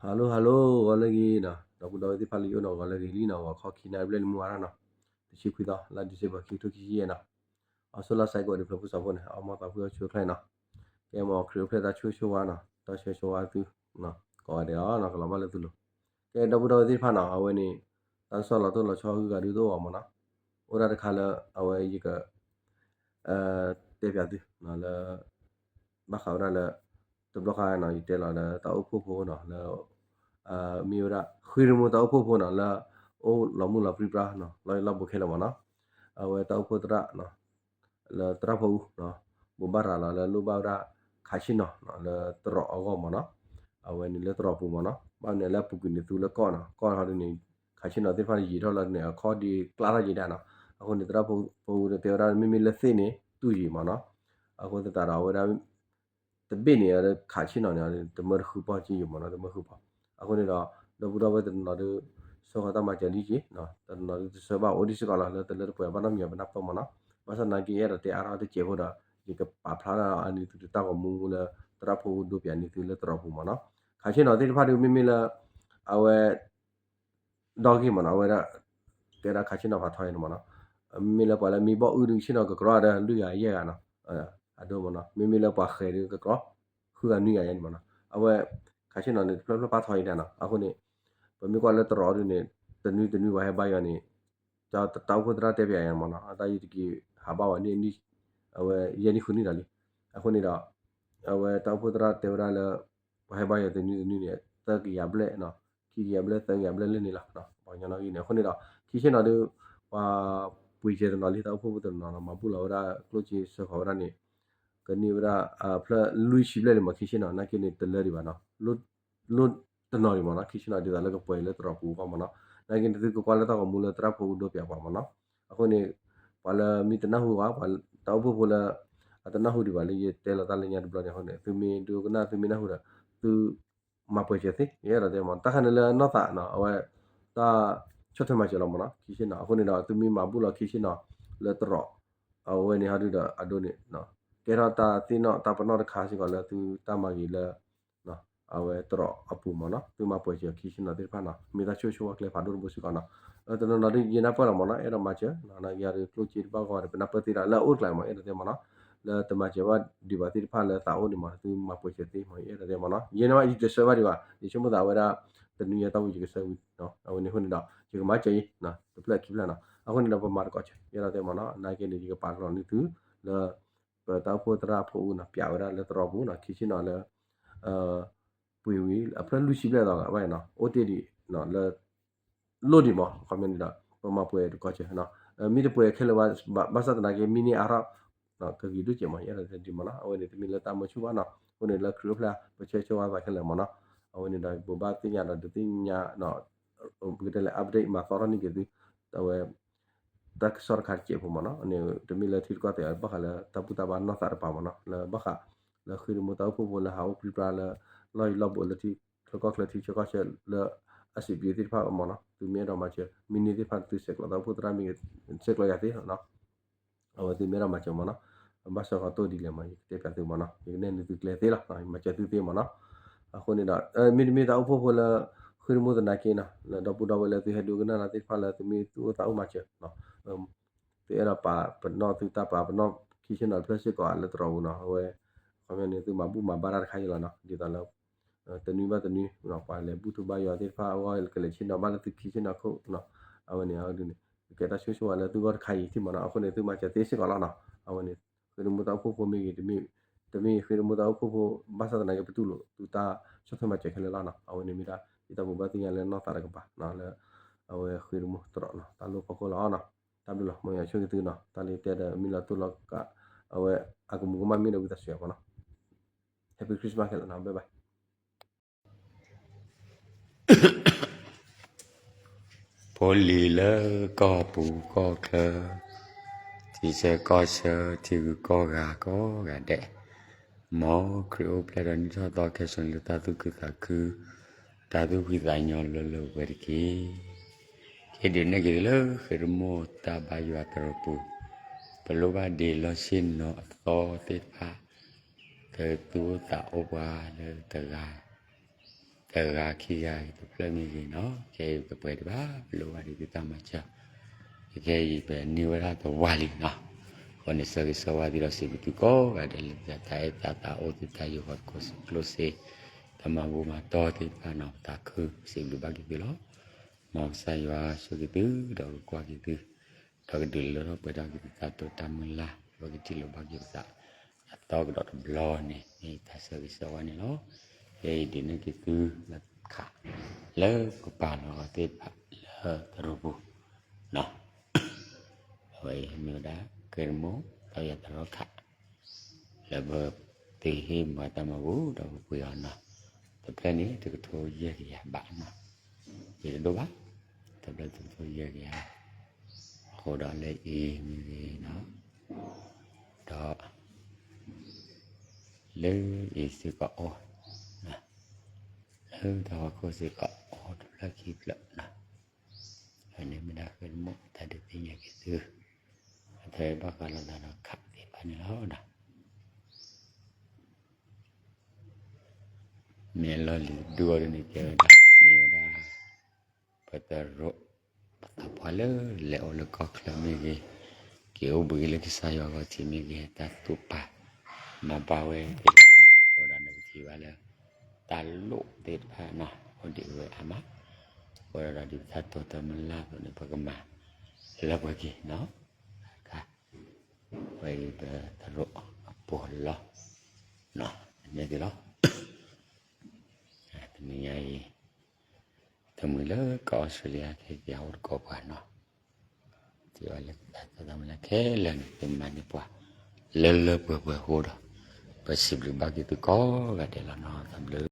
Hello hello ဂီၤလၢအဂ့ၤနီၤ, ဒီပုၢ်ဒီဝဲၢ်သ့ၣ်တဖၣ်လၢယအိၣ်နီၤ ဂီၤလၢအဂ့ၤလံနီၤ, ဂီၤခီခံနၣ်ရံၣ်ဘျဲၣ်လံမုၢ်ဝါထီၣ်နီၤ, တဆံခွံသီ လါ December ခံကထိခံဆံယဲၢ်နီၤ, အီၤဆိလါစဲးကိးဒံးဖျၢၣ်ဖိစီၤဖိန့ၣ် အီၣ်မီၢ်သးဖှံအီၣ်ဆိအချါနီၤ, ကဲမ့ၢ်ခရံာ်အိၣ်ဖျဲၣ်တၢ်ဆိၣ်ဂ့ၤဆိၣ်ဝါနီၤ တၢ်ဆၢဂ့ၤဆၢဝါသု ကိးဂၤဒဲးလီၤနီၤ ကလီၤဘၣ်လၢသုလိၤ, ကဲဒီပုၢ်ဒီဝဲၢ်သ့ၣ်တဖၣ်နီၤ အဝဲန့ၣ် တၢ်ကစီၣ်လီၤတိၢ်လီၤဆီဂုၤဂၤဒုးတအိၣ်ဘၣ်မ့ၢ်နီၤ, အိၣ်ဒၣ်တခါလၢ အဝဲယက တဲပၠးသုနီၤ လၢ ဘၣ်ဃးဝဲဒၣ်လၢ တဘျီဃီနီၤ ယတဲလီၤလၢတၢ်အိၣ်ဖှိၣ်ဖိနီၤ လၢ မ့ၢ်ဝဲဒၣ် ဃ့ရမူတၢ်အိၣ်ဖှိၣ်ဖိနီၤ လၢ အိၣ်လီၤမုၢ်လီၤပြံပြါနီၤ လီၤယံၤလီၤဘူးခဲလၢာ်မ့ၢ်နီၤ, အဝဲတၢ်အိၣ်ဖှိၣ်သရၣ် လၢသရၣ်ဖိအူ ဘိးဘၣ်ရၤလီၤလၢလိၣ်ဘၣ်ဝဲဒၣ် ခးဆ့ၣ်နီၤ လၢတရီးအဂီၢ်မ့ၢ်နီၤ, အဝဲန့ၣ်လၢတရီးပူၤမ့ၢ်နီၤ, ဘၣ်မနုၤလၢအပူၤကွံာ်န့ၣ် သူလၢကီၢ်နီၤ ကီၢ်ဟီဒုးန့ၣ် ခးဆ့ၣ်နီၤသ့ၣ်တဖၣ်န့ၣ် ယံာ်ထီၣ်လၢန့ၣ် အခီၣ်ဒုးကျါထီၣ်က့ၤဒၣ်နီၤ, အဃိန့ၣ် သရၣ်ဖိအူတဲဝဲဒၣ် မ့မ့ၢ်လၢသ့ၣ်န့ၣ် တူၢ်ယံာ်မ့ၢ်နီၤ, အဃိသတးဒီးအဝဲဒၣ် တဘ့ၣ်န့ၣ် ခးဆ့ၣ်နီၤန့ၣ် တမၢတဃုပီၢ်က့ယိာ်မ့ၢ်နီၤ တမၢဃုပီၢ်, အဃိန့ၣ်ဒီး ဒီပုၢ်ဒီဝဲၢ်တနီၤဒုး ဆှၢဃီၤတၢ်မၤစၢၤလံက့ၤ, တနီၤဒုးတဆှၢဘၣ်အိၣ်ဒံးစ့ၢ်ကီးလီၤ လၢတလၢတပှဲၤဘၣ်နီတမံၤအပနၢ်ပၢၢ်မ့ၢ်နီၤ, ဘၣ်ဆၣ်သနာ်က့ ယအဲၣ်ဒိးတဲအါထီၣ်တစဲးဖိဒီး ယကပာ်ဖျါထီၣ်အန့ၢ်သုတၢ်ဂီၤမူလၢ သရၣ်ဖိအူဒိပၠးန့ၢ်သုလၢတရီးပူၤမ့ၢ်နီၤ, ခးဆ့ၣ်နီၤသ့ၣ်တဖၣ်ဒုး မ့မ့ၢ်လၢ အဝဲ ဒီဂ့ၢ်မ့ၢ်နီၤ အဝဲဒၣ် တဲဒၣ်ခးဆ့ၣ်နီၤဖးထီအံၤန့ၣ်မ့ၢ်နီၤ, မ့မ့ၢ်လၢပှၤလၢမံဘီၣ်အုၣ်ဒုးဆ့ၣ်နီၤကကြီဒီးလွံၢ်ဂၤယဲၢ်ဂၤနီၤ, အဒိမ့ၢ်နီၤ, မ့မ့ၢ်လၢပှၤဃဲၤဒုးကကြီ ဃုဂၤနွံဂၤယဲၢ်န့ၣ်မ့ၢ်နီၤ, အဝဲ ခးဆ့ၣ်နီၤန့ၣ် တဖျၢၣ်ဖျၢၣ်ပာ်ထီအံၤဒၣ်နီၤ, အဃိန့ၣ် ပမ့ၢ်ကွၢ်လၢတရီးဒုးန့ၣ် တနွံတနွံပှၤဟဲဘါယွၤန့ၣ် တၢ်အိၣ်ဖှိၣ်သရၣ်တဲပၠးယၤမ့ၢ်နီၤ, တၢ်ယံၤတက့ၢ် ဟးဘါဝဲန့ၣ် အဝဲယဲၢ်နံၣ်ဃုနံၣ်ဒီးလံ, အဃိန့ၣ်ဒီး အဝဲတၢ်အိၣ်ဖှိၣ်သရၣ်တဲဝဲဒၣ်လၢ ပှၤဟဲဘါယွၤတနွံတနွံန့ၣ် သၢကယၤဘျဲၣ် ခံကယၤဘျဲၣ် သၢကယၤဘျဲၣ်လၢန့ၣ်လီၤ, ပှၤကညီနီၣ်ဂံၢ်န့ၣ် အဃိန့ၣ်ဒီး ခံဆ့ၣ်နီၤဒုး ပှၤပှ့ၤစၢၤတနီၤလံ တၢ်အိၣ်ဖှိၣ်ဖိတနီၤနီၤ မၤဘူၣ်လီၤဝဲဒၣ်ကျိၣ်စ့ဆှၢဃီၤဝဲဒၣ်န့ၣ် ကန့ၢ်ဝဲဒၣ် ဖျၢၣ်လွံၢ်ဆံဘျဲၣ်လံမ့ၢ် ခံဆ့ၣ်နီၤ နာ်က့န့ၣ် တလၢဒံးဘၣ်နီၤ, လိၣ်တနီၤဒံးမ့ၢ်နီၤ, ခံဆ့ၣ်နီၤဒ်သိးလၢကပှဲၤလၢတရီးပူၤအဂီၢ်မ့ၢ်နီၤ, နာ်က့န့ၣ် သုကကွၢ်လၢတၢ်ဂီၤမူလၢသရၣ်ဖိအူဒိပၠးပှၤမ့ၢ်နီၤ, အဃိန့ၣ် ပှၤလၢမ့ၢ်တနၢ်ဟူဘၣ် ပှၤတၢ်အိၣ်ဖှိၣ်ဖိလၢ အတနၢ်ဟူဒံးဘၣ်လၢယတဲလီၤတၢ်လၢညါတဘျီန့ၣ်အဃိန့ၣ် သုမ့ၢ်ဒိကနၣ်သုမ့ၢ်နၢ်ဟူဒီး သုမၤပှဲၤစၢၤသ့ ယအဲၣ်ဒိးတဲမ့ၢ် တၢ်ခါန့ၣ်လၢနီၢ်သးနီၤ အဝဲ တၢ်ဆီၣ်ထွဲမၤစၢၤလီၤမ့ၢ်နီၤ ခံဆ့ၣ်နီၤ အဃိန့ၣ်ဒီး သုမ့ၢ်မၤဘူၣ်လီၤခံဆ့ၣ်နီၤ လၢတရီး အဝဲန့ၣ်ဟီဒုဒီးအဒိန့ၣ် ကဲထီၣ်တၢ်သ့ၣ်နီၣ်တၢ်ပနီၣ်တခါစ့ၢ်ကီးလၢသုတၢ်မၤဂ့ၤလၢ အဝဲတရီးအပူၤမ့ၢ်နီၤ သုမၤပှဲၤစၢၤခံဆ့ၣ်နီၤသ့ၣ်တဖၣ်နီၤ မ့ၢ်တၢ်ဆိၣ်ဂ့ၤဆိၣ်ဝါကျဲဖးဒိၣ်တဘိစ့ၢ်ကီးနီၤ တနီၤနီၤဒုးယနၢ်ပၢၢ်လီၤမ့ၢ်နီၤ အဲၣ်ဒိးမၤစၢၤ နာ်က့ယၤဒုးကျိၣ်စ့တဘၣ်ဂီၢ်ဒီး ပနၢ်ပၢၢ်သ့ဒၣ်လၢအအိၣ်တကျါမ့ၢ် အဲၣ်ဒိးတဲမ့ၢ်နီၤ လၢတမၤစၢၤဘၣ်ဒံးဘၣ်သ့ၣ်တဖၣ်လၢသးအိၣ်န့ၣ်မ့ၢ် သုမၤပှဲၤစၢၤသ့မ့ၢ် အဲၣ်ဒိးတဲမ့ၢ်နီၤ ယဲန့ၣ်မ့ၢ်ယတဆှၢဘၣ်ဒံးဘၣ် ယဆိကမိၣ်သးဝဲဒၣ် တနွံညါတၢ်ဝံၤယကဆှၢဝံၤ အဝဲန့ၣ်အဃိန့ၣ်ဒီး ယကမၤစၢၤအံၤ တဖျၢၣ်ခံဖျၢၣ်နီၤ အဃိန့ၣ်ဒီးပမၤတကိးစၢၤ အဲၣ်ဒိးတဲမ့ၢ်နီၤ နာ်က့န့ၣ် ယကပာ်ကလီၤန့ၢ်သု လၢ ပတၢ်အိၣ်ဖှိၣ်သရၣ်ဖိအူနီၤ ပၠးဝဲဒၣ်လၢတရီးပူၤနီၤ ခံဆ့ၣ်နီၤလၢ ပှ့ၤဝံၤ အဖျၢၣ်လွံၢ်ဆံဘျဲၣ်သီဂၤဘၣ်နီၤ အိၣ်တ့ၢ်ဒံးလၢ လိၣ်ဒံးမ့ၢ် ခီပညီန့ၣ်ဒီး ပမၤပှဲၤတကိးစၢၤ မ့ၢ်တပှဲၤခဲလၢာ်ဘၣ် ဘၣ်ဆၣ်သနာ်က့ မ့ၢ်န့ၢ်အါထီၣ် ကဂ့ၤဒိၣ်စဲးမ့ၢ် ယအဲၣ်ဒိးတဲဒ်မ့ၢ်နီၤ အဝဲန့ၣ် တမ့ၢ်လၢတၢ်မၢဆိၣ်ဘၣ်နီၤ အဃိန့ၣ်လၢခရံာ်အိၣ်ဖျဲၣ် ပဆၢဂ့ၤဆၢဝါသးခဲလၢာ်မ့ၢ်နီၤ အဝဲန့ၣ်ဒီး ဘိးဘၣ်သ့ၣ်ညါဒီး ဒုးသ့ၣ်ညါ ပကတဲလၢ update မၤသီထီၣ်န့ၢ်က့ၤသု အဝဲ တၢ်ကစီၣ်တခါတစဲးဖိမ့ၢ်နီၤ န့ၣ် တမ့ၢ်လၢထံတကီၢ်သဲး ဘၣ်ဃးလၢတၢ်ဘူၣ်တၢ်ဘါနီၢ်သးတပၤမ့ၢ်နီၤ လၢဘၣ်ဃး လၢဃ့ရမူတၢ်အိၣ်ဖှိၣ်ဖိလၢဟးအိၣ်ပြံပြါလၢ လီၢ်ယံၤလီၢ်ဘူးလၢထံ ချၢကီၢ်ချၢထံဆၢကီၢ်ဆၢလၢ အစံးပျ့ၤသ့ၣ်တဖၣ်မ့ၢ်နီၤ သုမ့ၢ်အဲၣ်ဒိးမၤစၢၤ မ့ၢ်န့ၢ်သ့ၣ်တဖၣ်သုဆဲးကျိးတၢ်အိၣ်ဖှိၣ်သရၣ်မ့ၢ်ဂ့ၤ ဆဲးကျိးယၤသ့နီၤ အဝဲသုမ့ၢ်အဲၣ်ဒိးမၤစၢၤမ့ၢ်နီၤ ဘၣ်ဆၢဃီၤတိၢ်ဒ်လဲၣ်မ့ၢ် ယကတဲပၠးသုမ့ၢ်နီၤ ယကနဲၣ်န့ၢ်သုကျဲသ့လီၤ မၤစၢၤသုသ့မ့ၢ်နီၤ အဃိန့ၣ်ဒီး မ့တမ့ၢ်တၢ်အိၣ်ဖှိၣ်ဖိလၢ ဃ့ရမူသနာ်က့နီၤ လၢဒီပုၢ်ဒီဝဲၢ်လၢသုဟဲဒိကနၣ်လၢသ့ၣ်တဖၣ်လၢသုမ့ၢ် သုအိၣ်သးအိၣ်မၤစၢၤ သုအဲၣ်ဒိးပာ်ပနီၣ်သုတၢ်ပာ်ပနီၣ်ခံဆ့ၣ်နီၤတဖျၢၣ်စ့ၢ်ကီးလၢတရီးပူၤနီၤ အဝဲ ခီပညီန့ၣ် သုမၤဘူၣ်မၤဘါတၢ်တခါအံၤလီၤနီၤ ဒ်သိးလၢ တနွံဘၣ်တနွံ ပှၤလဲၤဘူၣ်ထူဘါယွၤသ့ၣ်တဖၣ်အဂီၢ် ကလဲၤဆ့ၣ်နီၤဘၣ်လၢသုခံဆ့ၣ်နီၤခိၣ်နီၤ အဝဲန့ၣ်အဒုန့ၣ် ကကဲတၢ်ဆိၣ်ဂ့ၤဆိၣ်ဝါလၢသုဂီၢ်တခါအံၤထံၣ်မ့ၢ်နီၤ အဃိန့ၣ် သုမၤစၢၤသ့စ့ၢ်ကီးလီၤနီၤ အဝဲန့ၣ် ဃ့ရမူတၢ်အိၣ်ဖှိၣ်ဖိမ့ၢ်ဂ့ၤ တမ့ၢ် တမ့ၢ်ဃ့ရမူတၢ်အိၣ်ဖှိၣ်ဖိ ဘၣ်ဆၣ်သနာ်က့ ပတူၢ်လိာ်သုတၢ်ဆီၣ်ထွဲမၤစၢၤခဲလၢာ်လီၤနီၤ အဝဲန့ၣ်မ့ၢ်ဒၣ် ယတၢ်ဘိးဘၣ်သ့ၣ်ညါလၢနီၢ်သးတကပၤနီၤ လၢ အဝဲဃ့ရမူတရီးနီၤ တၢ်လိၣ်ဖီခိၣ်လီၤနီၤ တၢ်ဘျုးလီၤ မ်ယွၤဆိၣ်ဂ့ၤသုနီၤ တၢ်လၢတဲဒီးမ့ၢ်လီၤတိၢ်လီၤကး အဝဲအကမူးကမၣ်မ့ၢ်ဒီးဝံသးစူၤအပှၤနီၤ Happy Christmas ခဲလၢာ်နီၤ bye bye ဖိလံၤလၢကီၢ်ပူၤကီၢ်ချၢ, ထံဆၢကီၢ်ဆၢ ထံဂုၤကီၢ်ဂၤကိးဂၤဒဲး, မ်ခရံာ်အိၣ်ဖျဲၣ်ဒီးနံၣ်ထီၣ်သီခဲဆူလၢတၢ်သူၣ်ခုသးခု, တၢ်သူၣ်ဖှံသးညီလၢလၢပှဲၤပှဲၤတက့ၢ်. ကဲဒုးနဲၣ်က့ၤသုလၢဃ့ရမူတၢ်ဘါယွၤတရီးပူၤ, ပလိၣ်ဘၣ်ဒ့လီၢ်ဆ့ၣ်နီၤအသီသ့ၣ်တဖၣ်, သုအိၣ်သးအိၣ်ပှၤလၢတဂၤ, တ တဂၤခံဂၤတဖျၢၣ်မ့ၢ်ဂ့ၤနီၤ, ခဲအံၤပပှဲၤဒံးဘၣ် ပလိၣ်ဘၣ်ဒံးသုတၢ်မၤစၢၤ, ခဲအံၤပန့ၢ်ဝဲဒၣ်တဝၢလံနီၤ. အဃိန့ၣ်ဆၢဂ့ၤဆၢဝါသုဒီးစံးဘျုးသုကိးဂၤဒဲးလၢတၢ်အဲၣ်တၢ်သးအိၣ်သုတၢ်ယိးဃီတကိးစိကျိၣ်စ့, တၢ်မၤဘူၣ်မၤတီၢ်သ့ၣ်တဖၣ်နီၤ ပသးခုစံးဘျုးဘၣ်က့ၤသုလီၤ. မ်ကစၢ်ယွၤဆိၣ်ဂ့ၤသု ဒီးကကွၢ်က့ၤသု, ဒီးကဒုးလၢထီၣ်ပှဲၤထီၣ်က့ၤသုတၢ်တိာ်တၢ်မုၢ်လၢ်, ဒီးကထံၣ်လိာ်ဘၣ်က့ၤပသး အသီကဒီးတဘျီန့ၣ် မ့ၢ်တၢ်ဆၢဂ့ၤဆၢဝါန့ၣ်လီၤ. ဖဲအံၤဒုးနဲၣ်က့ၤသုလၢခး လၢပပာ်လီၤအီၤသ့ၣ်တဖၣ်လၢသရိာ်ပူၤနီၤ. အဝဲအံၤမ့ၢ်ဝဲဒၣ် ဃဲၤတမိၣ် သီယၤသရီခး လၢပသုဟ့ၣ်မၤတၢ်မၤဘူၣ်ဒီးပပှ့ၤအီၤနီၤ. တဖျၢၣ်န့ၣ် တကထိယဲၢ်ကယၤဘၣ်နီၤ, ယတဒိၣ်ဘၣ်, တဖျၢၣ်တကထိယဲၢ်ကယၤ, အဃိဒီးလၢအံၤမ့ၢ်ဂ့ၤနီၤ, ဒီး လၢအံၤစ့ၢ်ကီးအိၣ်, လၢတၢ်ဟီၣ်ခိၣ်စ့ၢ်ကီးအိၣ်တဖျၢၣ်ခံဖျၢၣ်နီၤ. အန့ၣ်မ့ၢ်ဒၣ်ဃဲၤတမိၣ်တၢ်ဒုးသ့ၣ်ညါက့ၤသု, အထဲဘၣ်ဃးလိာ်သးဒီးခးသ့ၣ်တဖၣ်န့ၣ်လီၤဒီး မ့ၢ်အလီၢ်လံၤဒုးအီၤဒ်န့ၣ် ကဲဝဲဒၣ် မ့ၢ်ဝဲဒၣ် ပသရိာ် ပသးပှၢ်လၢလဲၤအိၣ်လၢကီၢ်ချၢမ့ၢ်ဂ့ၤ, က့ၤအိၣ်ဘှံးလၢကစၢ်ယွၤဂီၤထံးမ့ၢ်ဂ့ၤ တၢ်သူၣ်ပာ်မၤဘၣ်ဝဲသ့ၣ်တဖၣ်လီၤ. အဃိဒီးန့ၣ်ပထံၣ်ဘၣ်လၢ တၢ်လိၣ်သ့ၣ်တဖၣ်နီၤ အိၣ်ဒံးဝဲအါမး, အဃိဒီးဒ်ပတၢ်တိာ်တၢ်မုၢ်လၢ်အသိးန့ၣ် ပကမၤလၢပှဲၤက့ၤနီၤ. တခါ ဝဲအံၤပသရိာ်အပူၤလီၤ, န့ၣ်သ့ၣ်လီၤ. တနံၤညါအံၤ တမုာ်လၢကီၢ်အီစထြ့လယါခဲကယၤအိၣ်တကိးပှၤနီၤ, ထံၣ်ဘၣ်လၢတၢ်တိာ်တၢ်မုၢ်လၢ်ခဲလၢာ်န့ၣ် ပမၤန့ၢ်ပှၤ လၢလၢပှဲၤပှဲၤအဃိဒီး ပစံးဘျုးဘၣ်က့ၤသုကိးဂၤဒဲးလီၤနီၤ. တၢ်ဘျုး